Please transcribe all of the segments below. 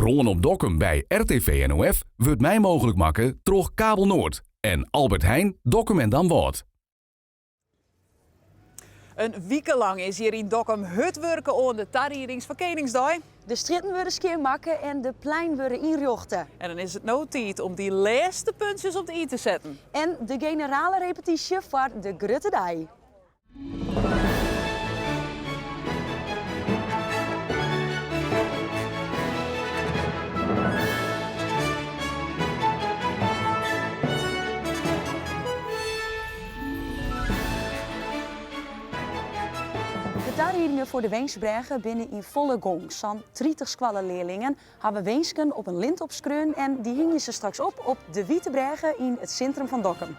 Kroan op Dokkum by RTV NOF wurdt mei mooglik makke troch Kabelnoord en Albert Heijn Dokkum en Damwâld. In wike lang is hjir yn Dokkum hurd wurke oan de tariedings foar Keningsdei. De strjitten wurde skjinmakke en de plein wurde ynrjochte. En dan is it no tiid om dy lêste puntsjes op de i te setten. En de generale repetysje foar de grutte dei. De tariedingen foar de Winskbrêge binne yn folle gong. Sa'n 30 skoallelearlingen hawwe winsken op in lint opskreaun en dy hingje se straks op op de Wite Brêge yn it sintrum fan Dokkum.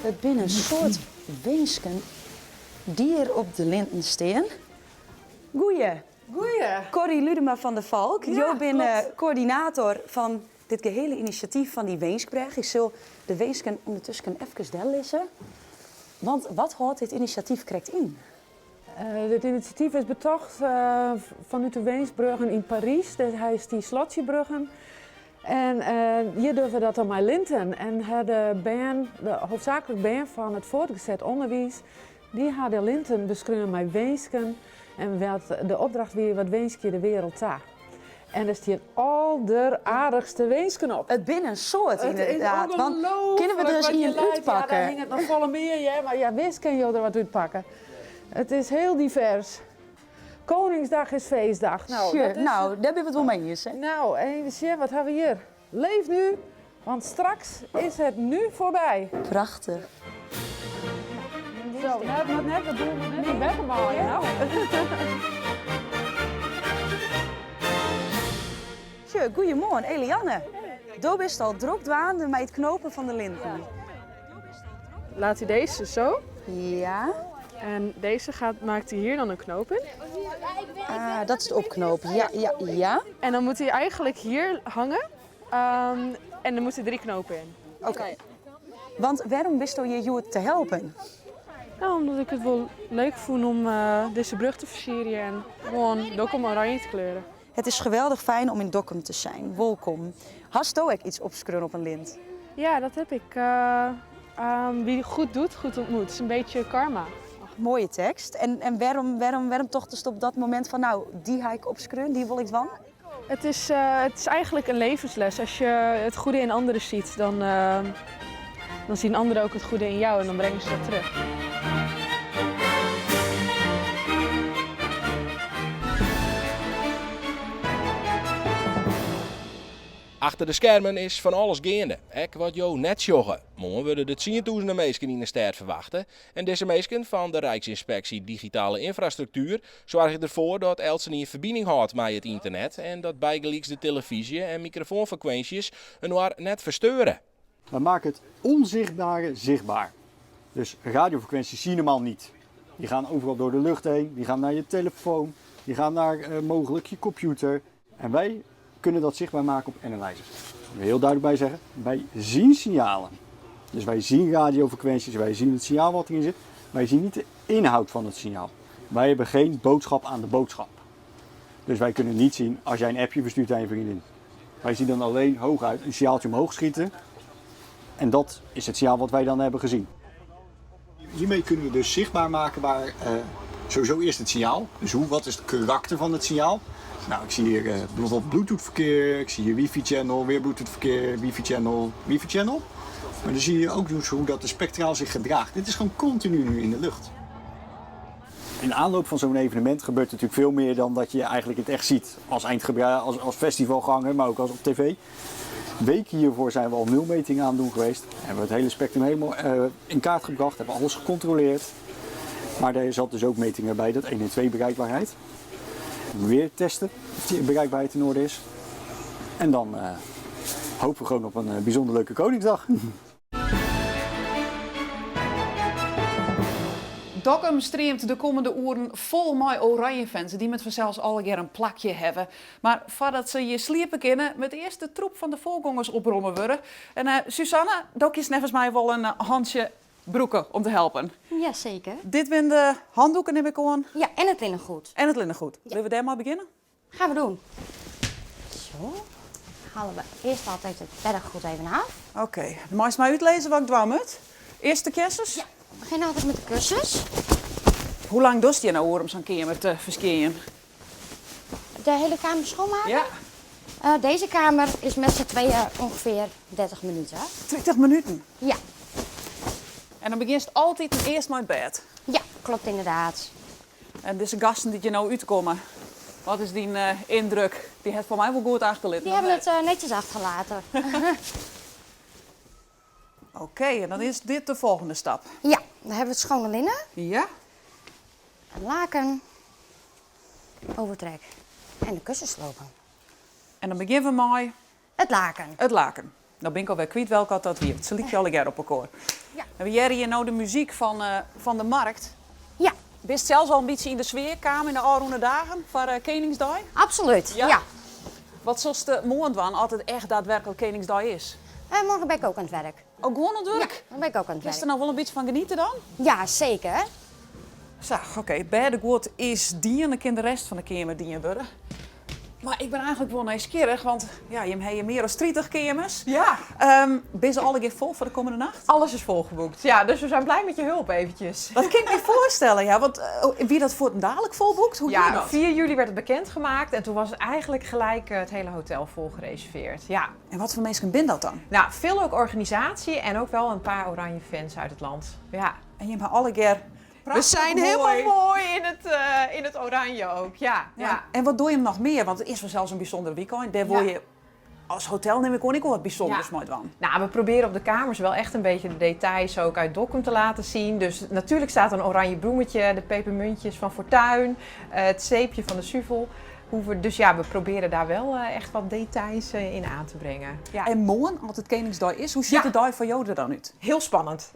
It binne in soad winsken dy't hjir op de linten stean. Goeie. Goeie. Corrie Ludema van der Valk, Ja, jo binne klopt. koördinator fan dit gehele inisjatyf fan dy Winskbrêge. Ik sil de winsken ûndertusken efkes dellizze. Want wat hâldt dit inisjatyf krekt yn? Dit inisjatyf is betocht fanút de Winskbruggen yn Parys. Dêr heist dy slotsjebruggen. En hjir dogge we dat dan mei linten. En ha de bern, de hoofdzaaklik bern fan it voortgezet onderwiis, dy ha de linten beskreaun mei winsken. En wat de opdracht wie, wat winskje je de wereld ta? En der stean alderaardichste winsken op. It binne in soad It is ynderdaad. Want kinne we der ongelooflik ris wat je ien leit. Ja, útpakke? dêr hinget noch folle mear hear, mar ja, wis kinne jo der wat útpakke. It is hiel divers. Koningsdag is feestdag. Nou, Sjoch, dat is, nou, dêr binne we it wol mei iens, hè? Nou, even sjen, wat ha we hjir? Leef nu, want straks is het nu voorbij. Prachtich. Zo, nou, het moat net, de boel moat net yn wetter waaie, no. Sjoch, goeiemoarn, Elianne. Do bist al drok dwaande mei it knopen fan de linten. Laat hij deze zo. Ja. En deze gaat, maakt hij hier dan een knoop in. Ah, dat is het opknopen. Ja, ja, ja. En dan moet hij eigenlijk hier hangen. Um, en dan moeten drie knopen in. Oké. Okay. Want wêrom bisto hjir hjoed te helpen? Nou, omdat ik it wol leuk fûn om uh, dizze brug te fersieren en gewoan Dokkum oranje te kleuren. Het is geweldig fijn om in Dokkum te zijn. Wolkom. Hasto ek iets opskreaun op in lint? Ja, dat heb ik. Uh, um, wie goed doet, goed ontmoet. Het is een beetje karma. Mooie tekst. En, en wêrom, wêrom, wêrom tochtest op dat momint fan nou, dy ha ik opskreaun, dy wol ik dwaan? Het is, uh, het is eigenlijk een levensles. Als je het goede in anderen ziet, dan, uh, dan zien anderen ook het goede in jou en dan brengen ze dat terug. Achter de skermen is fan alles geande, ek wat jo net sjogge. Moarn wurde der tsientûzenen minsken yn 'e stêd ferwachte en dizze minsken fan de Rijksinspectie Digitale Infrastructuur soargje derfoar dat eltsenien ferbining hâldt mei it ynternet en dat bygelyks de telefyzje en mikrofoanfrekwinsjes inoar net fersteure. Wij maken het onzichtbare zichtbaar. Dus radiofrequenties zie je normaal niet. Die gaan overal door de lucht heen, die gaan naar je telefoon, die gaan naar uh, mogelijk je computer. En wij kunnen dat zichtbaar maken op analyzers. Ik wil heel duidelijk bij zeggen, wij zien signalen. Dus wij zien radiofrequenties, wij zien het signaal wat erin zit. Wij zien niet de inhoud van het signaal. Wij hebben geen boodschap aan de boodschap. Dus wij kunnen niet zien als jij een appje verstuurt aan je vriendin. Wij zien dan alleen hooguit een signaaltje omhoog schieten. En dat is het signaal wat wij dan hebben gezien. Hiermee kunnen we dus zichtbaar maken waar uh, sowieso eerst het signaal. Dus hoe, wat is het karakter van het signaal? Nou, ik zie hier uh, bijvoorbeeld Bluetooth verkeer, ik zie hier wifi channel, weer Bluetooth verkeer, wifi channel, wifi channel. Maar dan zie je ook dus hoe dat de spectraal zich gedraagt. Dit is gewoon continu nu in de lucht. In de aanloop van zo'n evenement gebeurt natuurlijk veel meer dan dat je eigenlijk het echt ziet. Als eindgebruiker, als, als festivalganger, maar ook als op tv. Weken hiervoor zijn we al nulmetingen aan het doen geweest. Hebben we het hele spectrum helemaal uh, in kaart gebracht, hebben alles gecontroleerd. Maar daar zat dus ook metingen bij, dat 112 bereikbaarheid. Weer testen of die bereikbaarheid in orde is. En dan uh, hopen we gewoon op een uh, bijzonder leuke Koningsdag. Dokkum streamt de kommende oeren fol mei Oranje-fans. Dy moatte fansels allegear in plakje hawwe. Mar foardat se hjir sliepe kinne, moat earst de troep fan de foargongers opromme wurde. En uh, Susanne, do kinst neffens my wol in hantsje. brûke om te helpen. Jaseker. Dit binne de handdoeken nim ik oan. Ja, en it linnengoed. En it linnengoed. Ja. Litte we dêr mei begjinne? Gaan we doen. Zo. Halen we eerst altijd het beddengoed even af. Oké, meist my útlizze wat ik dwaan moat? Earst de kessens? Ja, we beginnen altijd met de kussens. Hoe lang dochst hjir no oer om sa'n keamer te ferskjinjen? De hele kamer schoonmaken? Ja. Deze kamer is met z'n tweeën ongeveer 30 minuten. 30 minuten? Ja. En dan begjinst altyd earst mei it bêd? Ja, klopt inderdaad. En dizze gasten dy't hjir no útkomme, wat is dyn yndruk? Dy ha it foar my wol goed achterlitten. Die hebben het netjes achtergelaten. Oké, en dan is dit de volgende stap. Ja, dan hebben we het schone linnen. Ja. Een laken, overtrek en de kussenslopen. En dan begjinne we mei? It laken. It laken. No bin ik alwer kwyt welk dat wie. Se lykje allegear op elkoar. Ja. En we hearre hjir no de muzyk fan de markt. Ja. Bist sels al in bytsje yn de sfear kaam yn de ôfrûne dagen foar Keningsdei? Absoluut, Ja? ja. Wat silst moarn dwaan as it echt daadwerklik Keningsdei is? Morgen ben ik ook aan het werk. Oh, gewoan oan it wurk? Ja, dan ben ik ook aan het Kinst werk. der no wol in bytsje fan genietsje dan? Ja, seker. Sa, oké, bêdeguod is dien, dan kin de rest fan de keamer dien wurde. Mar ik bin eigenlik wol nijsgjirrich, want ja, jim hawwe mear as 30 keamers. Ja. Binne se allegear fol foar de kommende nacht? Alles is volgeboekt, ja. Dus we zijn blij met je hulp eventjes. Dat kin ik my foarstelle, ja. Want wie dat fuortendalik folboekt? Hoe Ja, gie dat? 4 juli werd het bekendgemaakt en toen was eigenlijk gelijk het hele hotel vol gereserveerd. Ja. En wat foar minsken binne dat dan? Nou, veel ook organisatie en ook wel een paar oranje fans uit het land. Ja. En jim hawwe allegear We zijn Prachtig helemaal mooi. mooi in het oranje ook, ja, Ja. ja. En wat doe je hem nog meer? Want het is wel zelfs een bijzonder weekend. Daar word je als hotel neem ik ook wel wat bijzonders Ja. mee dwaan. Nou, we proberen op de kamers wel echt een beetje de details ook uit Dokkum te laten zien. Dus natuurlijk staat een oranje bloemetje, de pepermuntjes van Fortuin, het zeepje van de Suvel. Dus we proberen daar wel echt wat details in aan te brengen. Ja. En morgen, als het Koningsdag is, hoe ziet Ja. de dag van jou er dan uit? Heel spannend.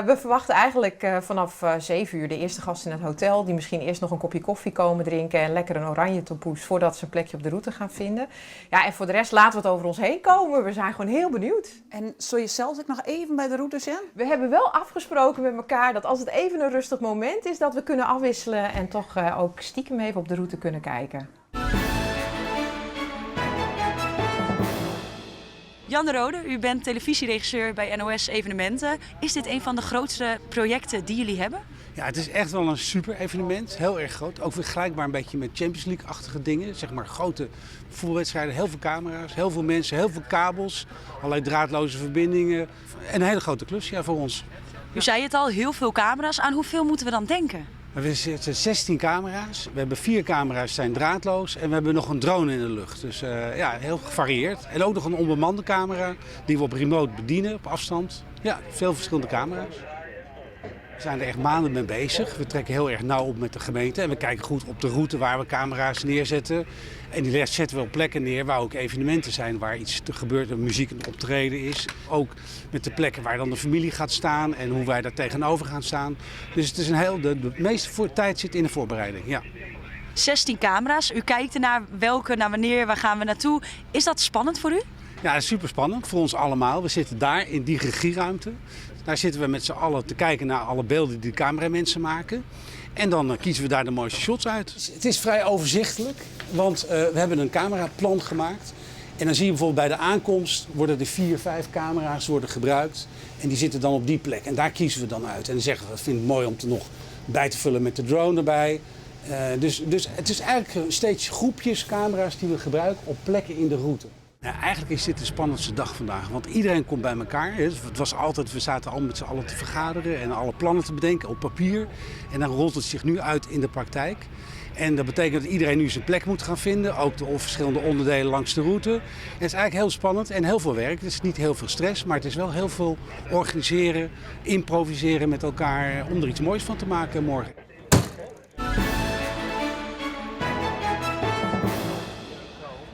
We verwachten eigenlijk vanaf 7 uur de eerste gasten in het hotel. Die misschien eerst nog een kopje koffie komen drinken en lekker een oranje tompoes voordat ze een plekje op de route gaan vinden. Ja, en voor de rest laten we het over ons heen komen. We zijn gewoon heel benieuwd. En zul je zelf ook nog even bij de route zijn? We hebben wel afgesproken met elkaar dat als het even een rustig moment is, dat we kunnen afwisselen en toch ook stiekem even op de route kunnen kijken. Jan de Rode, u bent televisieregisseur bij NOS Evenementen. Is dit een van de grootste projecten die jullie hebben? Ja, het is echt wel een super evenement. Heel erg groot. Ook vergelijkbaar een beetje met Champions League-achtige dingen. Grote voetbalwedstrijden, heel veel camera's, heel veel mensen, heel veel kabels. Allerlei draadloze verbindingen. En een hele grote klus, ja, voor ons. U zei het al, heel veel camera's. Aan hoeveel moeten we dan denken? We zitten 16 camera's. We hebben 4 camera's zijn draadloos en we hebben nog een drone in de lucht. Dus heel gevarieerd. En ook nog een onbemande camera die we op remote bedienen, op afstand. Ja, veel verschillende camera's. We zijn er echt maanden mee bezig. We trekken heel erg nauw op met de gemeente en we kijken goed op de route waar we camera's neerzetten. En die rest zetten we op plekken neer waar ook evenementen zijn, waar iets te gebeurt, een muziek een optreden is. Ook met de plekken waar dan de familie gaat staan en hoe wij daar tegenover gaan staan. Dus het is een heel, de, de meeste voor, tijd zit in de voorbereiding, ja. 16 camera's, u kijkt ernaar welke, naar wanneer, waar gaan we naartoe. Is dat spannend voor u? Ja, dat is super spannend voor ons allemaal. We zitten daar in die regieruimte. Daar zitten we met z'n allen te kijken naar alle beelden die de cameramensen maken. En dan kiezen we daar de mooiste shots uit. Het is vrij overzichtelijk, want we hebben een cameraplan gemaakt. En dan zie je bijvoorbeeld bij de aankomst worden er 4, 5 camera's gebruikt. En die zitten dan op die plek. En daar kiezen we dan uit. En dan zeggen we, dat vind ik mooi om te nog bij te vullen met de drone erbij. Dus het is eigenlijk steeds groepjes camera's die we gebruiken op plekken in de route. Eigenlijk is dit de spannendste dag vandaag, want iedereen komt bij elkaar. Hè. Het was altijd, we zaten al met z'n allen te vergaderen en alle plannen te bedenken op papier. En dan rolt het zich nu uit in de praktijk. En dat betekent dat iedereen nu zijn plek moet gaan vinden, ook de verschillende onderdelen langs de route. En het is eigenlijk heel spannend en heel veel werk. Het is niet heel veel stress, maar het is wel heel veel organiseren, improviseren met elkaar om er iets moois van te maken morgen.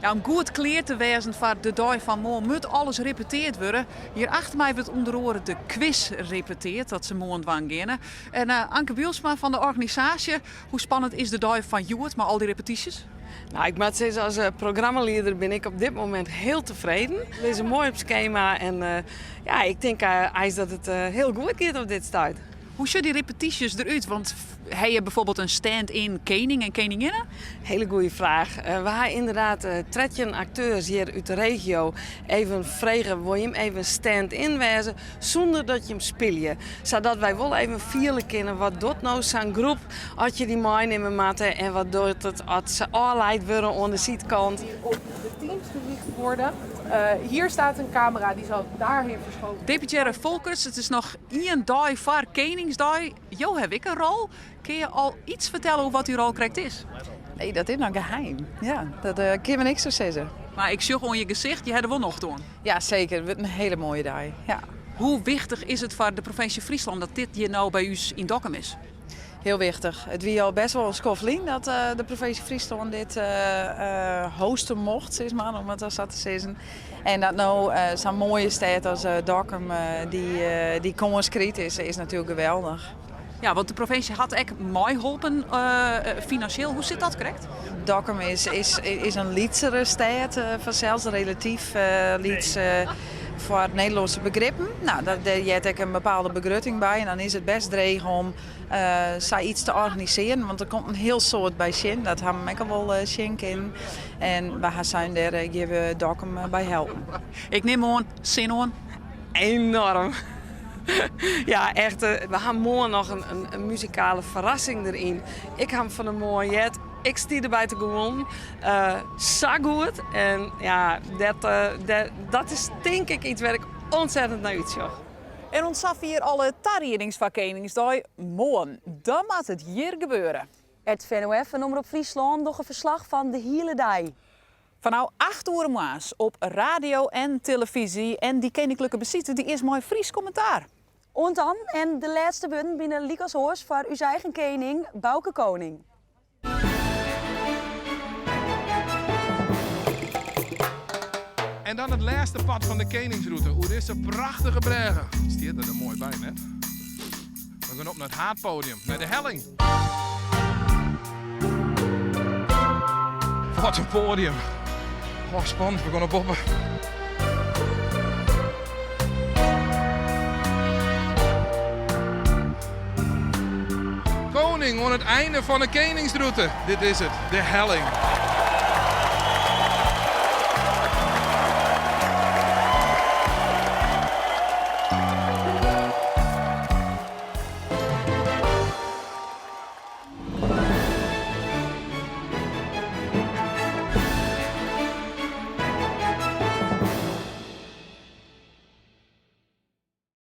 Ja, om goed klear te wêzen foar de dei fan moarn moat alles repeteard wurde. Hjir achter my wurdt ûnder oare de kwis repeteard dat se moarn dwaan geane. En Anke Bielsma fan de organisaasje, hoe spannend is de dei fan hjoed mei al dy repetysjes? Nou, ik moat sizze, as programmalieder bin ik op dit momint hiel tefreden. We lizze moai op skema en ja, ik tink eins dat it hiel goed giet op dit stuit. Hoe sjogge dy repetysjes derút? Want ha je bijvoorbeeld in stand-in kening en keninginne? Hele goede fraach. We ha ynderdaad 13 akteurs hjir út de regio even frege, wol jim even stand-in wêze sûnder dat jim spylje? Sadat wy wol even fiele kinne wat docht no sa'n groep as je dy meinimme moatte en wat docht it as se ôfleid wurde oan de sydkant. Op de teams gericht worden. Hier staat een camera, die zal daarheen verschoven. Deputearre Folkerts, it is noch ien dei foar Keningsdei. Jo hawwe ek in rol. Kinne je al iets fertelle oer wat dy rol krekt is? Nee, dat is noch geheim. Ja, dat uh, kin we niks sa sizze. Mar ik sjoch oan je gesicht, je ha der wol nocht oan. Ja, seker. It wurdt in hiele moaie dei. Ja. Hoe wichtich is it foar de provinsje Fryslân dat dit hjir no by ús yn Dokkum is? Hiel wichtich. It wie al bêst wol in skoft lyn dat de provinsje Fryslân dit hoste mocht, sis mar, om it sa te sizzen. En dat no sa'n moaie stêd as Dokkum dy kâns krijt, is natuerlik geweldich. Ja, want de provinsje hat ek meiholpen finansjeel. Hoe sit dat krekt? Dokkum is in lytsere stêd fansels, relatyf lyts foar Nederlânske begrippen. Nou, dêr heart ek in bepaalde begrutting by en dan is it bêst dreech om sayts te organisearjen, want der komt in hiel soad by sjen. Dat ha we ek al wol sjen kinnen. En wy ha sein, dêr gean we Dokkum by helpen. Ik nim oan, sin oan? Enorm. Ja, echt. We ha moarn noch in muzikale ferrassing deryn. Ik ha him fan 'e moarn heard. Ik stie derby te gûlen. Sa goed. En ja, dat is tink ik iets wêr't ik ontzettend nei útsjoch. En oant safier alle tariedings foar Keningsdei. Moarn, dan moat it hjir gebeure. RTV NOF en Omrop Fryslân dogge ferslach fan de hiele dei. Fanôf 8 oere moarns op radio en telefyzje en dy keninklike besite dy is mei Frysk kommentaar. Oant dan en de lêste wurden binne lykas oars foar ús eigen kening Bauke Koning. En dan it lêste part fan de Keningsrûte oer dizze prachtige brêge. Stiet der moai by, net? We gean op nei it haadpodium, nei de helling. Wat in poadium. Oh, spannend, we gean op boppe. Koning oan it ein fan de Keningsrûte. Dit is it, de helling.